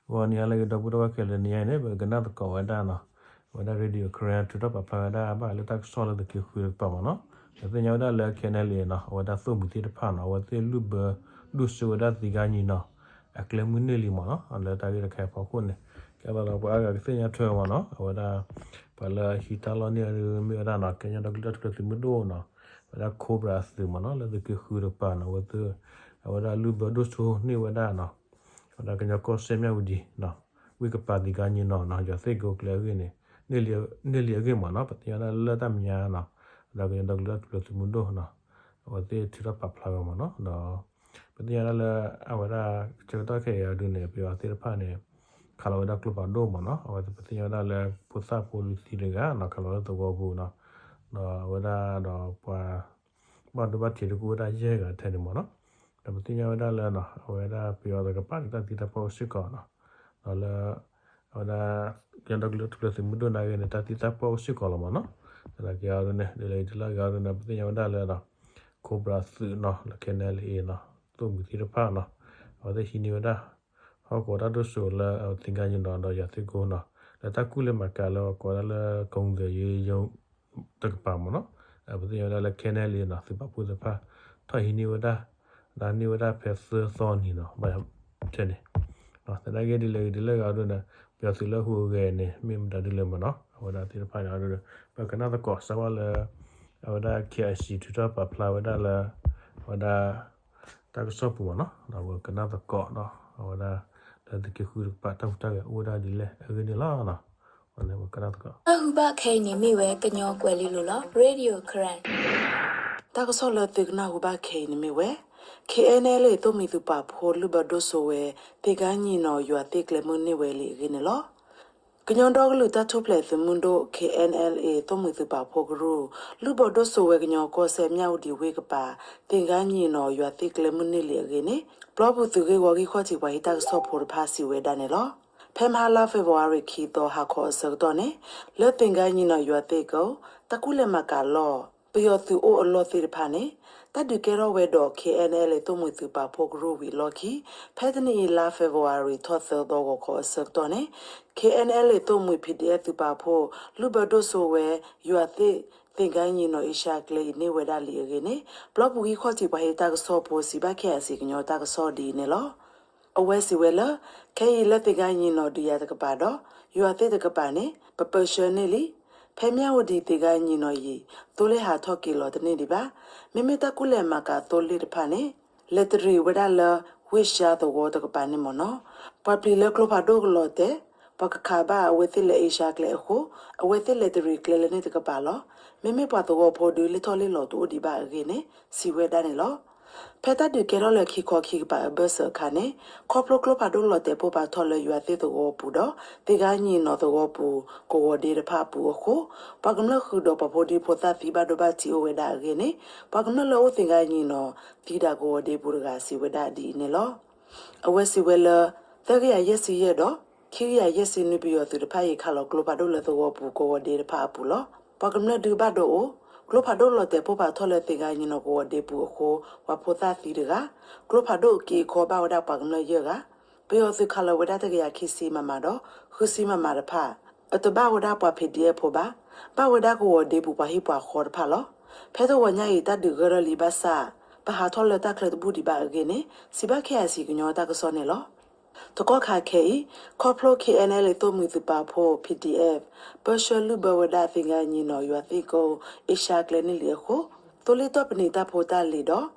ဂီၤနံၤဟါလၢအဂ့ၤ ဒီပုၢ်ဝဲၢ်ခဲလၢာ် တနံၤအံၤန့ၣ် ပကနၣ်သကိးဝဲဒၣ်နီၤ, အဝဲဒၣ် Radio Karen ထုးထီၣ်ပာ်ဖျါဝဲဒၣ်ဘၣ်လၢတၢ်ကစီၣ်လၢသုးက့ဃုတကပၤမ့ၢ်နီၤ, ပသ့ၣ်ညါဝဲဒၣ်လၢ K N L A နီၤ, အဝဲဒၣ်သိၣ်မှံၤသ့ၣ်တဖၣ်နီၤ, အဝဲသ့ၣ်လုၢ်ဘၢဒိၣ်စိဝဲဒၣ်သ့ၣ်ဂါညံၣ်နီၤ, အကျဲမုၢ်န့ၢ်လံမ့ၢ်နီၤ, လၢတၢ်ဂ့ၢ်တခါအံၤအဖီခိၣ်န့ၣ်, ကဲသးဒီးပှၤအါဂၤကသ့ၣ်ညါထွဲမ့ၢ်နီၤ, အဝဲဒၣ် ပှၤလၢအဟံးတၢ်လီၢ်န့ၢ်အဒုမ့ၢ်ဝဲဒၣ်နီၤ, ကညီဒီကလုာ်တၢ်ထူၣ်ဖျဲးသုးမုၢ်ဒိၣ်နီၤ, ဝဲဒၣ် Cobra အသုးမ့ၢ်နီၤ, လၢသုးက့ဃုတကပၤနီၤ, အဝဲသ့ၣ် အဝဲဒၣ်လုၢ်ဘၢဒိၣ်စိန့ၢ်ဝဲဒၣ်နီၤ, အဝဲဒၣ်ကညီကီၢ်စဲၣ်မၠၣ်ဝတံၤနီၤ, ဝ့ၢ်ကပၤသ့ၣ်ဂါညံၣ်နီၤ, ယွၤသ့ၣ်က့ၤအိၣ်ကျဲအဂ့ၢ်န့ၣ်, န့ၢ်လံအဂ့ၢ်မ့ၢ်နီၤ, ပသ့ၣ်ညါဝဲဒၣ်လၢတၢ်မဲာ်ညါနီၤ, ဒီးကညီဒီကလုာ်တၢ်ထူၣ်ဖျဲးသုးမုၢ်ဒိၣ်နီၤ, အဝဲသ့ၣ်ထုးထီၣ်ပာ်ဖျါဝဲမ့ၢ်နီၤ, ဒီး ပသ့ၣ်ညါဝဲဒၣ်လၢ အဝဲဒၣ်ဆၢကတီၢ်ခဲအံၤအဒုန့ၣ် ပယီၤသ့ၣ်တဖၣ်န့ၣ် ခးလီၤဝဲဒၣ်ကျိဖးဒိၣ်မ့ၢ်နီၤ, အဝဲပသ့ၣ်ညါဝဲဒၣ်လၢ ဖိသၣ်ဖိဒုသံတဂၤနီၤ, ခးလီၤဝဲဒၣ်သဝီပူၤနီၤ, ဒီးအဝဲဒၣ်ဒီးပှၤ ဘၣ်ဒိဘၣ်ထံးတကူၣ်ဝဲဒၣ်ယဲၢ်ဂၤထဲန့ၣ်မ့ၢ်နီၤ, ဒီးပသ့ၣ်ညါဝဲဒၣ်လၢနီၤ, အဝဲဒၣ်ပယီၤတကပၤန့ၣ်တၢ်သံတၢ်ပှၢ်အိၣ်စ့ၢ်ကီးနီၤ, ဒီးလၢ အဝဲဒၣ် ကညီဒီကလုာ်တၢ်ထူၣ်ဖျဲးသုးမုၢ်ဒိၣ်နာ်က့န့ၣ် တၢ်သံတၢ်ပှၢ်အိၣ်စ့ၢ်ကီးလီၤမ့ၢ်နီၤ, သနာ်က့အဒုန့ၣ် ဒ်လဲၣ်ဒ်လဲၣ်ဂ့ၤအဒုန့ၣ် ပသ့ၣ်ညါဝဲဒၣ်လၢနီၤ, Cobra သုးနီၤ, လၢ K N L A နီၤ, သိၣ်မှံၤသ့ၣ်တဖၣ်နီၤ, အဝဲသ့ၣ်ဟံးန့ၢ်ဝဲဒၣ် ဟီၣ်ကဝီၤတၢ်ဒိၣ်စိလၢသ့ၣ်ဂါညံၣ်နီၤ ဒီးယွၤသ့ၣ်ကိနီၤ, လၢတၢ်ကူၣ်လဲၤမၤကၤလၢအကိးဝဲဒၣ်လၢ ကုန်းသွယ်ရေးရုံး တကပၤမ့ၢ်နီၤ, ပသ့ၣ်ညါဝဲဒၣ်လၢ K N L A နီၤ သုးပာ်ဖှိၣ်သ့ၣ်တဖၣ် ထီၣ်ဟံးန့ၢ်ဝဲဒၣ် ဒၣ်န့ၢ်ဝဲဒၣ်ဖဲသၢသီနံၤနီၤ, ဘၣ်ထဲန့ၣ်, သနာ်က့ဒ်လဲၣ်ဂ့ၤဒ်လဲၣ်ဂ့ၤအဒုန့ၣ် ပယီၤသုးလၢဟူးဂဲၤန့ၣ် မ့ၢ်မတၤဒ်လဲၣ်မ့ၢ်နီၤ, အဝဲဒၣ်သ့ၣ်တဖၣ်န့ၣ်အဒု ပကနၣ်သကိးစၢ်ဝဲလၢ အဝဲဒၣ် K I C ထုးထီၣ်ပာ်ဖျါဝဲဒၣ်လၢ အဝဲဒၣ် တၢ်ကစီၣ်ပူၤမ့ၢ်နီၤ, ဒီးပကနၣ်သကိးနီၤ, အဝဲဒၣ် လၢသုးက့ဃုတကပၤတၢ်ဟူးတၢ်ဂဲၤအိၣ်ဝဲဒၣ်ဒ်လဲၣ်အဂ့ၢ်န့ၣ်လီၤ. ပကနၣ်သကိး တၢ်ဟူးဘၣ်ခဲအံၤန့ၣ်မ့ၢ်ဝဲ ကညီကွဲၤလ့လိၤလီၤ. Radio Karen တၢ်ကစီၣ်လၢသုကနၣ်ဟူဘၣ်ခဲအံၤန့ၣ်မ့ၢ်ဝဲ K N L A သိၣ်မှံၤသုးပာ်ဖှိၣ်လုၢ်ဘၢဒိၣ်စိဝဲ သ့ၣ်ဂါညံၣ်နီၤ ယွၤသ့ၣ်ကျဲမုၢ်န့ၢ်ဝဲလံအဂ့ၢ်န့ၣ်လီၤ. ကညီဒီကလုာ်တၢ်ထူၣ်ဖျဲးသုးမုၢ်ဒိၣ် K N L A သိၣ်မှံၤသုးပာ်ဖှိၣ်ကရူၢ် လုၢ်ဘၢဒိၣ်စိဝဲကညီကီၢ်စဲၣ်မၠၣ်ဝတံၤဝ့ၢ်ကပၤ သ့ၣ်ဂါညံၣ်နီၤ ယွၤသ့ၣ်ကျဲမုၢ်န့ၢ်လံအဂ့ၢ်န့ၣ် ပျီပူၤသုးဂ့ၢ်ဝီဂံၢ်ခီၣ်ထံးပှၤဟ့ၣ်တၢ်ကစီၣ်ဖိတဖၣ်စံးဝဲဒၣ်န့ၣ်လီၤ. ဖဲမဟါလါ February ခံသီ ဟါခီအဆၢကတီၢ်န့ၣ် လၢသ့ၣ်ဂါညံၣ်နီၤ ယွၤသ့ၣ်ကိ တၢ်ကူၣ်လဲၤမၤကၤလီၢ် ပယီၤသုးအိၣ်အလီၢ်သ့ၣ်တဖၣ်န့ၣ် တၢ်ဒုးကဲထီၣ်ဝဲဒီး K N L A သိၣ်မှံၤသုးပာ်ဖှိၣ်ကရူၢ်ဝံၤအလီၢ်ခံ ဖဲတနံၤအံၤလါ February ထီၣ်သၢသီဂီၤခီအဆၢကတီၢ်န့ၣ် K N L A သိၣ်မှံၤ P D F သုးပာ်ဖှိၣ် လုၢ်ဘၢဒိၣ်စိဝဲ ယွၤသ့ၣ် သ့ၣ်ဂါညံၣ်နီၤ အ့ရှါကျဲအံၤန့ၢ်ဝဲဒၣ်လံအဂ့ၢ်န့ၣ် ပျီပူၤဂံၢ်ခီၣ်ထံးပှၤဟ့ၣ်တၢ်ကစီၣ်ဖိစံးဘၣ် K I C ကညီတၢ်ကစီၣ်ဒ်အံၤန့ၣ်လီၤ. အဝဲစံးဝဲလၢ ခဲအံၤလၢသ့ၣ်ဂါညံၣ်နီၤဒုးယၤတကပၤဒီး ယွၤသ့ၣ်တကပၤန့ၣ် ပပၢဆှၢန့ၢ်လံ. ဖဲမၠၣ်ဝတံၤသ့ၣ်ဂါညံၣ်နီၤအံၤ သိလ့ၣ်ဟးထီၣ်က့ၤလီၤတန့ၢ်ဒံးဘၣ်. မ့မ့ၢ်တၢ်ကူၣ်လဲၤမၤကၤသိလ့ၣ်တဖၣ်န့ၣ် လဲၤတရံးဝဲဒၣ်လၢ ဝ့ၢ်ၡါသဝီတကပၤန့ၣ်မ့ၢ်နီၤ. ပှၤပျံၤလၢကျိဖးဒိၣ်ကလီၤတဲာ် ပှၤကခးဘၣ်အဝဲသ့ၣ်လၢအ့ရှါကျဲအဃိ အဝဲသ့ၣ်လဲၤတရံးကျဲလၢန့ၣ်တကပၤလီၤ. မ့မ့ၢ်ပှၤသဝီဖိဒုးလ့ၣ်ထီၣ်လ့ၣ်လီၤတအိၣ်ဒံးဘၣ်အဂ့ၢ်န့ၣ် စံးဝဲဒၣ်န့ၣ်လီၤ. ဖဲတၢ်ဒုးကဲထီၣ်လၢခံခီခံကပၤအဘၢၣ်စၢၤအခါန့ၣ် ခီဖျိကျိဖးဒိၣ်လီၤတဲာ်ပိၢ်ဖးထီၣ်လၢယွၤသ့ၣ်သဝီပူၤဒီး သ့ၣ်ဂါညံၣ်နီၤသဝီပူၤ ကဝီၤဒ့တဖၣ်အပူၤအဃိ ပှၤကမျၢၢ်ဃုာ်ဒီးပှၤဖိဒံဖိသၣ်သံဘၣ်ဒိဘၣ်ထံးအိၣ်ဝဲဒၣ်အဂ့ၢ်န့ၣ် ပှၤကမျၢၢ်လၢအိၣ်သ့ၣ်ဂါညံၣ်နီၤ သံဒၣ်ကဝီၤဒ့ပူၤတဂၤစံးဝဲဒၣ်ဒ်အံၤန့ၣ်လီၤ. အဝဲစံးဝဲလၢ သၢကယၤယဲၢ်ဆံယဲၢ်ဒီး ခံကယၤယဲၢ်ဆံနွံပယီၤသုးတဖၣ်အံၤခးလီၤကျိဖးဒိၣ်လၢသဝီပူၤကဝီၤဒ့တဖၣ်အပူၤလီၤ. ပှၤကမျၢၢ်ဒုးဘၣ်ဒိအိၣ် ကျိဖးဒိၣ်လီၤတဲာ်ပိၢ်ဖးထီၣ်လၢသ့ၣ်ဂါညံၣ်နီၤကဝီၤဒ့ပူၤအဃိ ပှၤဖိသၣ်သံတဂၤ, ကျိဖးဒိၣ်က့ၤခီဘၣ်ဝဲဒၣ်ပှၤကမျၢၢ်ယဲၢ်ဂၤ, ပယီၤသုးခးလီၤဝဲဒၣ်တကယၤခံဆံ MM ဒီး ဃုဆံ MM တဖၣ် အတဘၣ်ဝဲဒၣ်ပှၤ PDF ဖိဘၣ်, ဘၣ်ဝဲဒၣ်ကဝီၤဒ့ပူၤပှၤဟံၣ်ပှၤဃီတဖၣ်လီၤ. ဖဲတဂီၤညါအံၤတၢ်ဒုးဂၢၢ်ထီၣ်လံဘၣ်ဆၣ် ပဟးထီၣ်လၢတၢ်ချၢတဘူၣ်ဒံးဘၣ်အဂ့ၢ်န့ၣ် စံးဘၣ် KIC ကညီတၢ်ကစီၣ်န့ၣ်လီၤ. တကီၢ်ခါခဲအံၤ ခီဖျိ KNLA သိၣ်မှံၤသုးပာ်ဖှိၣ် PDF ပၢဆှၢလုၢ်ဘၢဝဲဒၣ်သ့ၣ်ဂါညံၣ်နီၤယွၤသ့ၣ်ကိ အ့ရှါကျဲန့ၣ်လံအဃိ သိလ့ၣ်တီၢ်ပနံာ်တၢ်ဖိတၢ်လံၤဒီး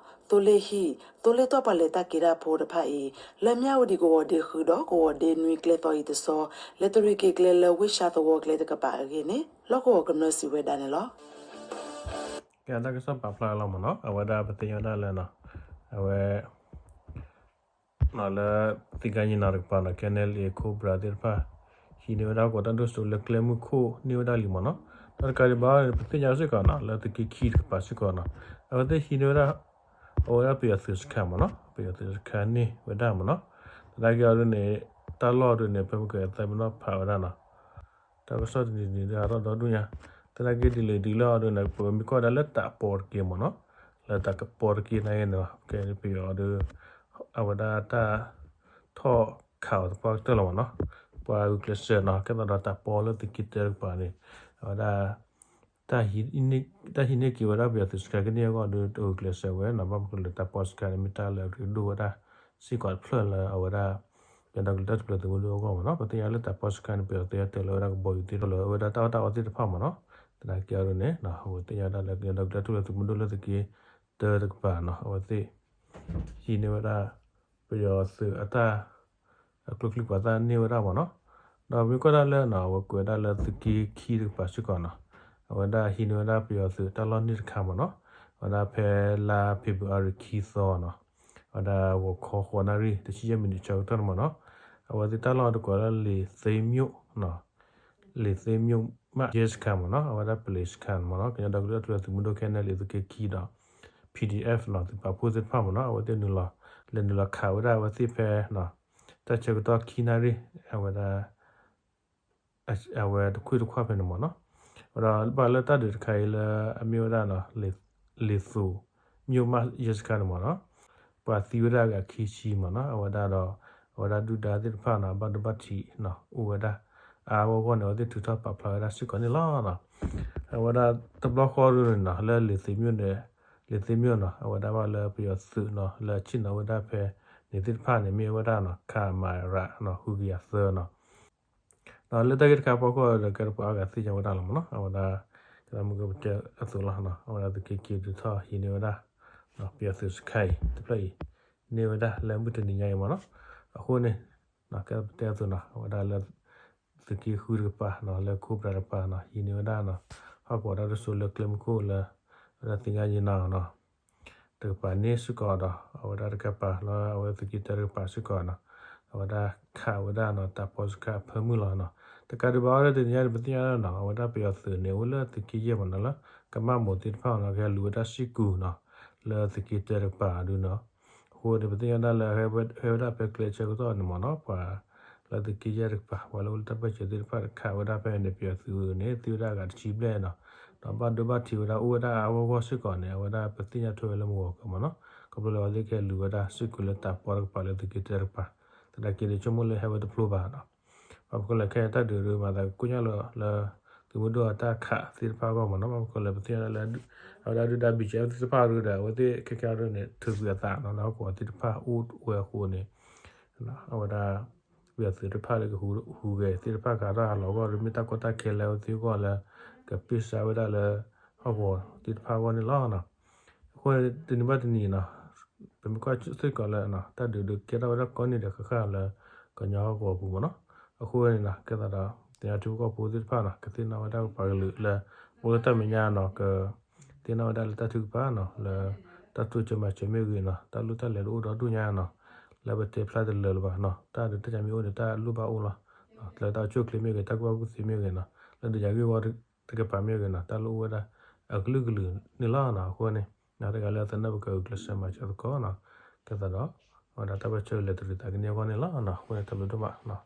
သိလ့ၣ်ဟံၣ် သိလ့ၣ်တီၢ်ပှၤလဲၤတၢ်က့ၤတၢ်ဖိတဖၣ်အံၤ လၢမၠၣ်ဝတံၤကဝီၤဒ့ဃုာ်ဒီးကဝီၤဒ့နွံကျဲသီအံၤတဆီ လဲၤတရံးက့ၤကျဲလၢဝ့ၢ်ၡါသဝီကျဲတကပၤအဂ့ၢ်န့ၣ် လီၢ်ကဝီၤကမျၢၢ်စံးဝဲဒၣ်န့ၣ်လီၤ. ကဲတၢ်ကစီၣ်ပာ်ဖျါလီၤမ့ၢ်နီၤ အဝဲဒၣ်ပသ့ၣ်ညါဝဲဒၣ်လၢ အဝဲ လၢသ့ၣ်ဂါညံၣ်နီၤတကပၤနီၤ KNLA Cobra သ့ၣ်တဖၣ် ဟံးန့ၢ်ဝဲဒၣ်ဟီၣ်ကဝီၤတၢ်ဒိၣ်စိလၢကျဲမုၢ်ခိၣ်န့ၢ်ဝဲဒၣ်လံမ့ၢ်နီၤ. တၢ်တကးဒံးဘၣ် ပသ့ၣ်ညါစ့ၢ်ကီးနီၤ လၢသုးက့ခံတကပၤစ့ၢ်ကီးနီၤ အဝဲသ့ၣ်ဟံးန့ၢ်ဝဲဒၣ် အဝဲဒၣ်ပယီၤသုးစခါမ့ၢ်နီၤ ပယီၤသုးစခါန့ၢ်ဝဲဒၣ်မ့ၢ်နီၤ. သနာ်က့အီၤဒ်န့ၣ် တၢ်လီၢ်ဒ်န့ၣ် ဖဲမ့ၢ်ကသဲပနီၣ်ဖးဝဲဒၣ်နီၤ တၢ်ကစီၣ်တနံၤတနံၤဒ်ဟးထီၣ်ဒီဒူၣ်ညါ သနာ်က့ဒ်လဲၣ်ဒ်လဲၣ်အီၤဒ်န့ၣ် ပမ့ၢ်ကွၢ်ဒၣ်လၢတၢ်ပီတက့ၢ်မ့ၢ်နီၤ လၢတၢ်ကပီတက့ၢ်နာ်က့န့ၣ် ကဲပယီၤအီၤဒ် အဝဲဒၣ်တၢ်ထီၣ် ခးအီၤသပှၢ်ကတၢၢ်လီၤမ့ၢ်နီၤ. ပှၤဂုာ်ကျဲးစၢးနီၤ ကဲသးဒီးတၢ်ပီလၢသုးက့တၢတကပၤန့ၣ် အဝဲဒၣ် တၢ်ဟံးန့ၢ်က့ၤဝဲဒၣ်ပယီၤသုးစခါကန့ၢ်အဂီၢ်ဒီး တဂုာ်ကျဲးစၢးဝဲနီၤ. ဘၣ်မနုၤဃိလၢတၢ်ပီစခါန့ၣ် မ့ၢ်တၢ်လၢအရ့ဒိၣ်ဝဲဒၣ်စ့ၢ်ကီးတဖျၢၣ်လၢအဝဲဒၣ် ကညီဒီကလုာ်တၢ်ထူၣ်ဖျဲးသုးမုၢ်ဒိၣ်အဂီၢ်မ့ၢ်နီၤ. ပသ့ၣ်ညါလၢတၢ်ပီစခါန့ၣ် ပယီၤသုးဟဲတၢၤလီၤဝဲဒၣ်ကဘီယူၤသ့ၣ်တဖၣ် လၢအဝဲဒၣ်တၢ်အီၣ်တၢ်အီသ့ၣ်တဖၣ်မ့ၢ်နီၤ. သနာ်က့အံၤန့ၣ် ပသ့ၣ်ညါဒၣ်လၢကညီဒီကလုာ်တၢ်ထူၣ်ဖျဲးသုးမုၢ်ဒိၣ်လၢသုးက့တၢတကပၤနီၤ အဝဲသ့ၣ် ဟံးန့ၢ်ဝဲဒၣ် ပယီၤသုးအတၢ် အကျိချံပှၤသၣ်န့ၢ်ဝဲဒၣ်မ့ၢ်နီၤ. ဒီးမ့ၢ်ကွၢ်ဒၣ်လၢနီၤ အဝဲကွဲးဝဲဒၣ်လၢသုးက့ခံတကပၤစ့ၢ်ကီးနီၤ အဝဲဒၣ်ဟံးန့ၢ်ဝဲဒၣ်ပယီၤသုးတၢ်လီၢ်န့ၢ်တခါမ့ၢ်နီၤ. အဝဲဒၣ်ဖဲလါဖ့ၤဘြူၤအါရံၤခံသီနီၤ အဝဲဒၣ်ဂီၤခီဃိးနၣ်ရံၣ် တဆံယဲၢ်မံးနံးဆၢကတီၢ်န့ၣ်မ့ၢ်နီၤ အဝဲသ့ၣ်တၢ်လီၢ်တကိးလၢလ့ၤသ့မျိၣ် လ့ၤသ့မျိၣ်မး ရဲစခန်းမ့ၢ်နီၤ အဝဲဒၣ် police စခန်းမ့ၢ်နီၤ ကညီဒီကလုာ်တၢ်ထူၣ်ဖျဲးသုးမုၢ်ဒိၣ်ခဲအံၤန့ၣ် လံာ်သုးက့ခံဒီး PDF နီၤ သုးပာ်ဖှိၣ်သ့ၣ်တဖၣ်မ့ၢ်နီၤ အဝဲသ့ၣ်နုာ်လီၤ လဲၤနုာ်လီၤခးဝဲဒၣ်အဝဲသ့ၣ်ဖဲ တၢ်ဆၢကတီၢ်ခံနၣ်ရံၣ် အဝဲဒၣ် အဝဲတခွ့ၣ်တခွါဖဲန့ၣ်မ့ၢ်နီၤ. ဝဲဒီးဘၣ်လၢတၢ်ဒုးတခါအံၤလၢအမ့ၢ်ဝဲဒၣ်နီၤ လ့ၤသိးမျိၣ်မး ရဲစခန်းန့ၣ်မ့ၢ်နီၤ ပှၤသံဝဲဒၣ်အဂၤခံဆံမ့ၢ်နီၤ အဝဲဒၣ်ဒီး အဝဲဒၣ်ဒုၣ်ဒါသ့ၣ်တဖၣ်နီၤ အဘၣ်ဒိဘၣ်ထံးနီၤ အိၣ်ဝဲဒၣ် အါအါဂီၢ်ဂီၢ်န့ၣ် အဝဲသ့ၣ်ထုးထီၣ်ပာ်ဖျါဝဲဒၣ်စ့ၢ်ကီးန့ၣ်လီၤ. အဝဲဒၣ်တဘျီဃီဒ်န့ၣ်နီၤ လၢလ့ၤသ့မျိၣ်န့ၣ် လ့ၤသ့မျိၣ်နီၤ အဝဲဒၣ်ဘၣ်လၢပယီၤသုးနီၤ လၢအဆ့ၣ်နီၤဝဲဒၣ်ဖဲန့ၣ်သ့ၣ်တဖၣ်န့ၣ် မ့ၢ်ဝဲဒၣ်နီၤ ခမရနီၤ ဃုကယၤသၢနီၤ ဒီးလၢတၢ်ဂ့ၢ်တခါအဖီခိၣ်ဒီး ကဲထီၣ်ပှၤအါဂၤသ့ၣ်ညါဝဲဒၣ်လီၤမ့ၢ်နီၤ အဝဲဒၣ် ကဲထီၣ်မုၢ်ကပတဲအသိးလီၤ အဝဲဒၣ်သုးက့ခံဒုးထီၣ်ဟံးန့ၢ်ဝဲဒၣ် ပယီၤသုးစခါအံၤ တဖျၢၣ်အံၤ န့ၢ်ဝဲဒၣ်လၢမုၢ်တနံၤညါအံၤမ့ၢ်နီၤ အဃိန့ၣ် ကဲထီၣ်ပတဲအသိးနီၤ အဝဲဒၣ်လၢ သုးက့ဃုတကပၤနီၤ လၢခိၣ်ပြးတကပၤနီၤ ဟံးန့ၢ်ဝဲဒၣ်နီၤ ဟီၣ်ကဝီၤတၢ်ဒိၣ်စိလၢကျဲမုၢ်ခိၣ်လၢ အဝဲဒၣ်သ့ၣ်ညါယံၤနီၤ တကပၤန့ၣ်စ့ၢ်ကီးဒီး အဝဲဒၣ်တကပၤလၢအဝဲသုးက့တၢတကပၤစ့ၢ်ကီးနီၤ အဝဲဒၣ်ခးဝဲဒၣ်နီၤ တၢ်ပီစခါအဖၢမုၢ်လီၤနီၤ တကးဒံးဘၣ်အီၤလၢတနံၤညါန့ၣ် ပသ့ၣ်ညါနီၤ အဝဲဒၣ်ပယီၤသုးန့ၣ် အိၣ်လၢသုးက့ယဲၢ်မ့ၢ်နီၤလၢ ကမၣ်မိၢ်သ့ၣ်တဖၣ်နီၤ ကဟဲလူၤဝဲဒၣ်စ့ၢ်ကီးနီၤ လၢသုးက့တၢတကပၤဒုနီၤ အဃိန့ၣ် ပသ့ၣ်ညါဒၣ်လၢ ဟဲဝဲဒၣ်ဖဲကျဲဆၢကတီၢ်န့ၣ်မ့ၢ်နီၤ ပှၤလၢသုးက့ယဲၢ်တကပၤ ပှၤလၢအိၣ်လၢတၢ်ပၢၢ်ဆၢသ့ၣ်တဖၣ်တခးဝဲဒၣ်ဖဲန့ၣ် ပယီၤသုးန့ၣ် သံဝဲဒၣ်အဂၤတဆံဘျဲၣ်နီၤ ဒီးဘၣ်ဒိဘၣ်ထံးဝဲဒၣ်အိၣ်ဝဲဒၣ်အါအါဂီၢ်ဂီၢ်စ့ၢ်ကီးန့ၣ် အဝဲဒၣ်ပသ့ၣ်ညါထွဲဝဲလၢမုၢ်ဂီၤကီၢ်မ့ၢ်နီၤ ခီဖျိလၢအဝဲသ့ၣ်ကဟဲလူၤဝဲဒၣ်စ့ၢ်ကီးလၢတၢ်ပီတကပၤလၢသုးက့တၢတကပၤ သနာ်က့န့ၣ် ဆိကမိၣ်လၢဟဲဝဲတဖျိဘၣ်နီၤ ဘၣ်မနုၤဃိလဲၣ် ခဲအံၤတၢ်ဒုးဒုးမၤသးကကိၣ်ညါလီၤလၢ သုးမုၢ်ဒိၣ်အတၢ်ခးသ့ၣ်တဖၣ်အဂီၢ်မ့ၢ်နီၤ ဘၣ်မနုၤဃိလဲၣ် ပသ့ၣ်ညါလၢ အဝဲဒၣ်ဒုၣ်ဒါ ဘီကၠဲဖ် သ့ၣ်တဖၣ်ဒုဒီး အဝဲသ့ၣ်ခဲကဲဒုန့ၣ် ထုးကွံာ်အသးနီၤ လၢဟီၣ်ကဝီၤသ့ၣ်တဖၣ်အိၣ်ဝဲအဃိန့ၣ် အဝဲဒၣ် ပယီၤသုးတဖၣ်လၢကဟူးဂဲၤသ့ၣ်တဖၣ်ကဒီးဟးလီၤအဂီၢ်ဒီး မ့ၢ်တၢ်ကီတၢ်ခဲလၢအဝဲသ့ၣ်အဂီၢ်လၢ ကပ့ၢ်စါဝဲဒၣ်လၢ ဟီၣ်ကဝီၤသ့ၣ်တဖၣ်အဂီၢ်န့ၣ်လီၤ. အဃိန့ၣ် တနံၤဘၣ်တနံၤနီၤ ပမ့ၢ်ကွၢ်စ့ၢ်ကီးလၢ တၢ်ဒုးဒုးကဲထီၣ်ဝဲဒၣ်ကိးနံၤဒဲးဃၣ်ဃၣ်လၢ ကညီဟီၣ်ကဝီၤပူၤမ့ၢ်နီၤ. အဃိန့ၣ်နီၤ ကဲသးဒီး ကညီထံဖိကီၢ်ဖိသ့ၣ်တဖၣ်နီၤ ကသ့ၣ်နီၣ်ဝဲဒၣ်ပှၤကလုာ်လၢ အိၣ်လၢတၢ်မဲာ်ညါနီၤ က သ့ၣ်နီၣ်ဝဲဒၣ်လၢတၢ်ထုကဖၣ်နီၤ လၢ တၢ်တိစၢၤမၤစၢၤမ့ၢ်ဂ့ၤနီၤ တၢ်လိၣ်တၢ်လဲၤတအိၣ်ဒီဒူၣ်ညါနီၤ လၢပတဲဖျါတလၢာ်လၢၤဘၣ်နီၤ တၢ်ဒုးတၢ်ယၤမ့ၢ်အိၣ်ဒီး တၢ်လိၣ်ဘၣ်အိၣ်လီၤ. လၢတၢ်အိၣ်ဆူၣ်အိၣ်ချ့မ့ၢ်ဂ့ၤ တၢ်ကူၣ်ဘၣ်ကူၣ်သ့မ့ၢ်ဂ့ၤနီၤ လၢဒုးယၤဂ့ၢ်ဝီတကပၤမ့ၢ်ဂ့ၤနီၤ တၢ်လိၣ်အိၣ်ဝဲဒၣ် အကလုာ်ကလုာ်န့ၣ်လီၤနီၤ. အဃိန့ၣ် တဂၤလၢအသးနၢၣ် ပကဂုာ်ကျဲးစၢးမၤစၢၤသကိးနီၤ ကဲသးဒီး အဝဲဒၣ်တၢ်ပၢဆှၢကလဲၤတရံးသးကန့ၢ်အဂီၢ်န့ၣ်လီၤ. အဃိန့ၣ် တၢ်ဘျုးဒိၣ်မးနီၤ.